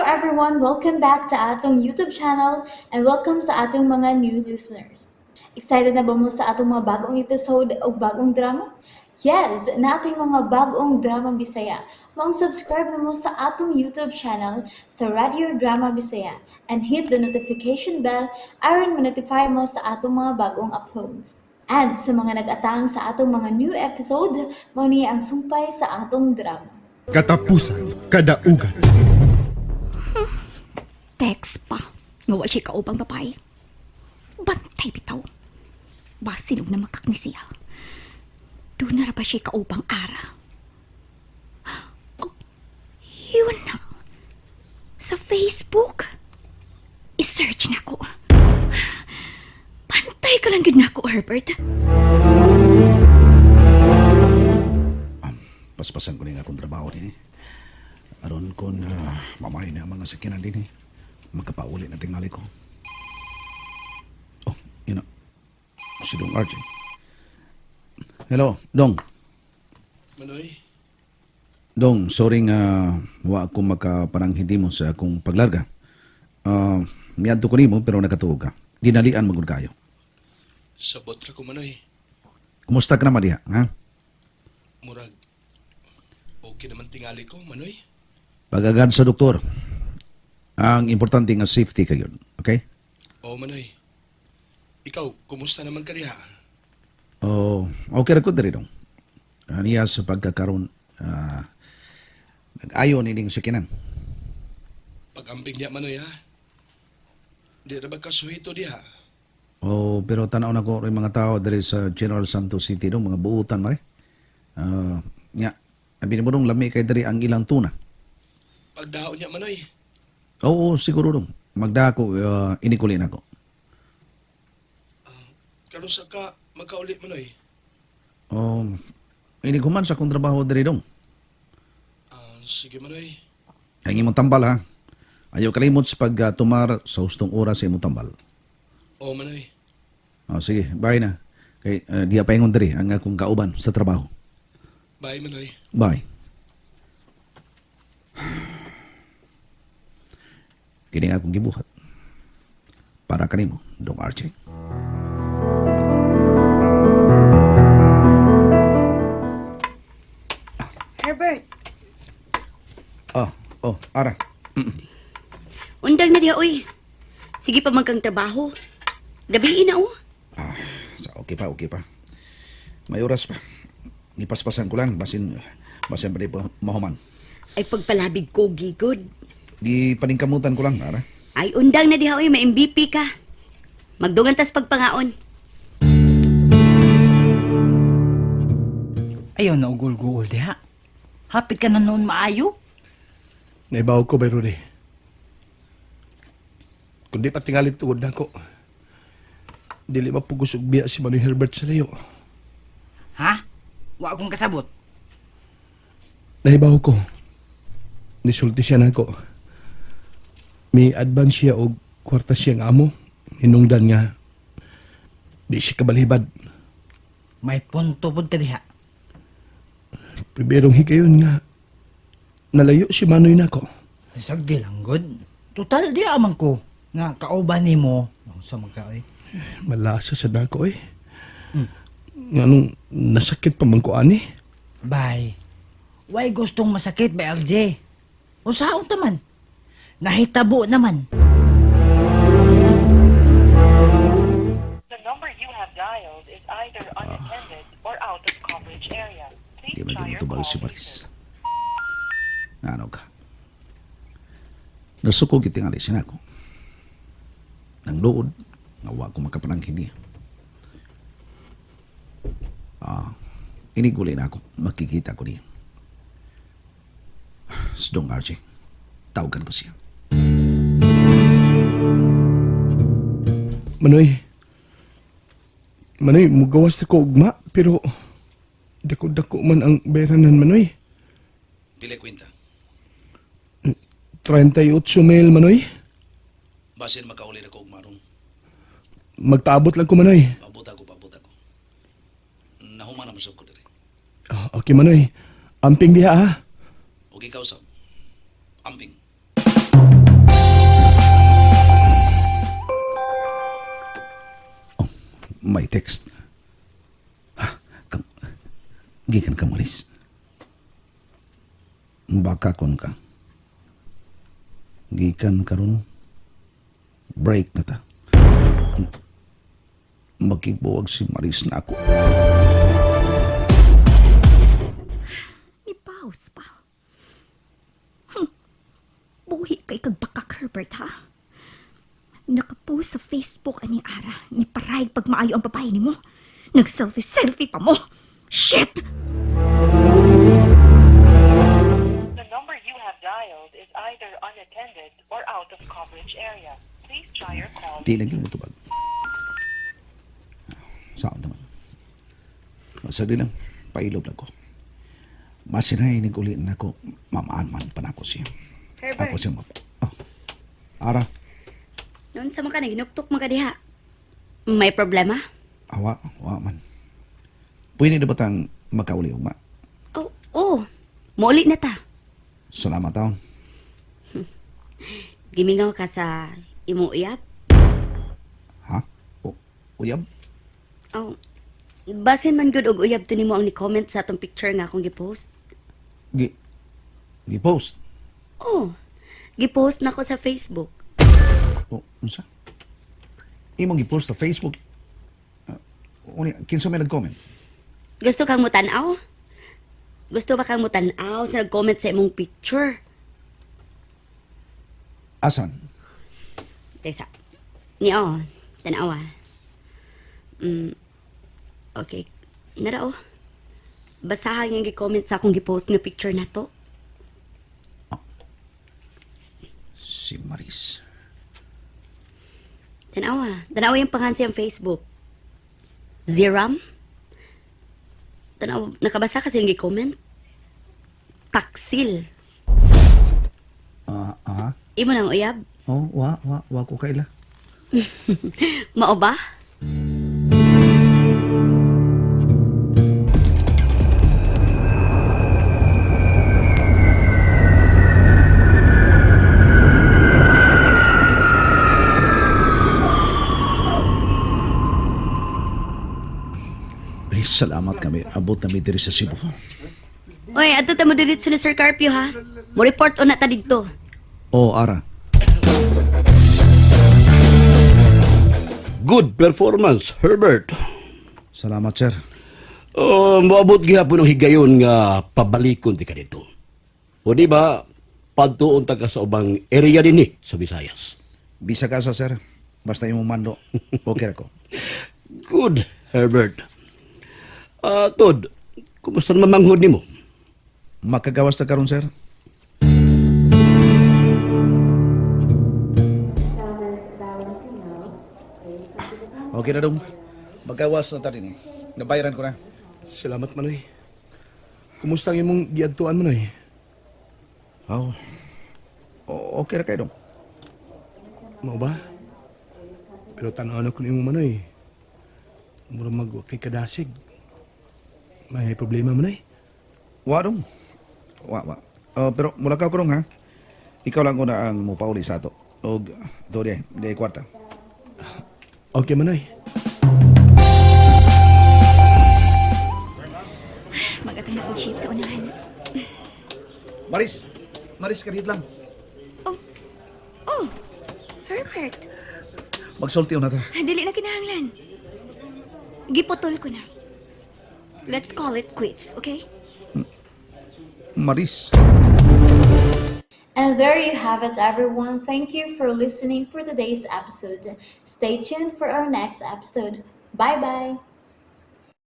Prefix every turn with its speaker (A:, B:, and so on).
A: everyone! Welcome back to atong YouTube channel and welcome sa atong mga new listeners. Excited na ba mo sa atong mga bagong episode o bagong drama? Yes, nating mga bagong drama Bisaya. Maong subscribe na mo sa atong YouTube channel sa Radio Drama Bisaya and hit the notification bell aron ma-notify mo sa atong mga bagong uploads. And sa mga nag-atang sa atong mga new episode, mao ni ang sumpay sa atong drama.
B: Katapusan, kadaugan.
C: Text pa. Nga wa siya kaubang babae. Bantay bitaw. Basin og namakak ni siya. Doon na ra ba siya kaubang ara? Oh, yun na. Sa Facebook. I-search na ko. Bantay ka lang gid nako, Herbert.
D: Paspasan ko na yung akong trabaho din eh. Aron kung mamay na ang mga sakyanan din eh. Magkapauli na tingali ko. Oh, yun na. Si Dong RJ. Hello, Dong.
E: Manoy,
D: Dong, sorry nga wa ako makaparang hindi mo sa akong paglarga. Miadto ko nimo pero nakatuog ka. Dinalian magud kayo.
E: Sabot ra ko, Manoy.
D: Kumusta ka naman diha, ha?
E: Murag, okay naman tingali ko, Manoy.
D: Pag-agad sa doktor. Ang importante nga safety kayo, okay?
E: Oo, Manoy. Ikaw, kumusta naman ka diha?
D: Oh, okay ra ko diri, Dong. Aniya sa pagkakaroon, nag-ayo nining sakinan.
E: Pag-amping niya, Manoy, ha? Di ra ba ka suhito diha?
D: Oh, pero tanaw na ko rin mga tao diri sa General Santos City, dong, mga buutan mare. Nya, abi mo, dong, lami kay diri ang ilang tuna.
E: Pagdaon niya, Manoy.
D: Oo, siguro, dong. Magdako inikuli na ako.
E: Karon sa ka magkauli, Manoy?
D: Oh, inikuman sa akong trabaho diri, dong.
E: Ah, sige, Manoy.
D: Ang imong tambal ha. Ayaw kalimot sa pagtumar sa hustong oras sa imong tambal.
E: Oo, Manoy.
D: Oh, sige, bye na. Kay diha pa ingon diri ang akong kauban sa trabaho.
E: Bye, Manoy.
D: Bye. Kini nga akong gibuhat. Para kanimo, Dong RJ.
C: Herbert,
D: Oh, oh, ara.
C: undang na diha, oy. Sige pa man kang trabaho. Gabi na, oh.
D: Ah, sa okay pa, okay pa. May oras pa. Gipaspasan ko lang basin basin pa di pa mahuman.
C: Ay pagpalabig ko, gigod.
D: Gipaningkamutan ko lang, ara.
C: Ay undang na diha, oy, may MVP ka. Magdugan tas pagpangaon.
F: Ayaw na ugol-guol diha. Hapit ka na noon maayo.
E: Naibaw ko, bay Rudy. Kundi pa tingali tugod na ko. Dili mapugos og biya si Manoy Herbert sa layo.
F: Ha? Wa akong kasabot.
E: Nahibaw ko. Nisulti siya nako. May advance siya og kwarta siya nga amo. Hinungdan nga di siya kabalibad.
F: May punto pud ka diha.
E: Primerong higayon nga nalayo si Manoy nako.
F: Sagdi lang gud. Total di amang ko nga kauban nimo sa magka oy.
E: Malasa sa nako eh. Nga nung nasakit pa man ko ani.
F: Bay. Way gustong masakit ba LJ? Usaon ta man? Nahitabo naman.
G: The number you have dialed is either unattended or out of coverage area. Please
D: Di man
G: try
D: gyud
G: your
D: tubag
G: call
D: si
G: later.
D: Maris. Ano ka? Nasuko gitingali siya nako. Nang luod, nga wa ko makapanangkin niya. Ah, iniguli na ako. Makikita ko niya. Sdong RJ, tawagan ko siya.
E: Manoy. Manoy, mugawas ako ugma pero dako-dako man ang bayranan, Manoy.
D: Pila kwenta.
E: 38 mil, Manoy.
D: Basin makauli na ko og marong.
E: Magpaabot lang ko, Manoy.
D: Paabot ako, paabot ako. Nahuman na masab ko diri.
E: Ah, okay, Manoy. Amping diha ha.
D: Okay, ikaw sab. Amping. May text. Ha? Kang, gikan ka, Maris. Baka kon ka. Gikan karon. Break na ta. Magkibuwag si Maris na ako.
C: Ni pause pa. Buhi kay kag bakak, Herbert, ha? Nakapost sa Facebook aning ara. Ni parayg pag maayo ang babae nimo. Nag-selfie-selfie pa mo. Shit!
G: The number you have dialed is either unattended or out of coverage area. Please try your call.
D: Di lagi mo tubag. Saan naman? Sagli lang, pailob lang ko. Masinayin uli na ako, mamaan man pa na ako siya.
C: Herbert.
D: Ako siya map. Oh. Ara,
C: Noon sa mga naginuktok mga diha. May problema?
D: awa, awa man. Pwede na ba tang makauli ugma?
C: Oh, oh. Mauli na ta.
D: Salamat taon.
H: Gimingaw ka sa imong uyab?
D: Ha? O, uyab?
H: Oh, basin man gud og uyab to nimo ang ni-comment sa atong picture nga akong gipost.
D: Gi, gi-post.
H: Oh, gipost nako sa Facebook.
D: O, unsa? Imong gi-post sa Facebook. Uni, kinsa may nag-comment?
H: Gusto kang mutan-aw? Gusto ba kang mutan-aw sa nag-comment sa imong picture?
D: Asan?
H: Tesa. Ni oh, tan-awa. Okay. Nara oh. Basahan yung gi-comment sa akong gipost nga picture na to.
D: Si Maris.
H: Tanawa. Tanawa yung pangan siyang Facebook. Ziram? Tanawa, nakabasa kasi yung comment. Taksil.
D: Ah, ah.
H: Imo nang uyab.
D: Oh, wa, wa, wa ko kaila.
H: Mao ba?
D: Ay, salamat kami. Abot na mi diri sa Cebu.
H: Oy, adto ta mo diretso ni Sir Carpio ha. Mo report una ta didto.
D: Oh, ara.
E: Good performance, Herbert.
D: Salamat, sir.
E: Oh, moabot gihapon ang higayon nga pabalikon ti ka dito. O di ba, padtuon ta ka sa ubang area dinhi sa Visayas.
D: Bisa ka sa, sir. Basta imong mando. Okay ra ko.
E: Good, Herbert. Ah, Tod, kumusta naman manghod nimo?
D: Makagawas ta karon, sir. Okay na dong. Magawas na ta din eh. Nabayaran ko na.
E: Salamat, Manoy. Kumusta ang imong giadtuan, Manoy?
D: Oh. Okay ra kay dong.
E: Mao ba? Pero tan-aw na ko nimo, Manoy. Mura mag kay kadasig. May problema, Manoy?
D: Wa dong. Wa wa. Oh, pero mula ka ko dong ha. Ikaw lang una ang mupauli sa ato. Og do di, di kwarta.
E: Okay, Manoy.
C: Magatang na og jeep sa unahan.
D: Maris, Maris kanhit lang.
C: Oh, Herbert.
D: Magsulti na ta.
C: Dili na kinahanglan. Giputol ko na. Let's call it quits, okay?
D: Maris.
A: And there you have it, everyone. Thank you for listening for today's episode. Stay tuned for our next episode. Bye bye.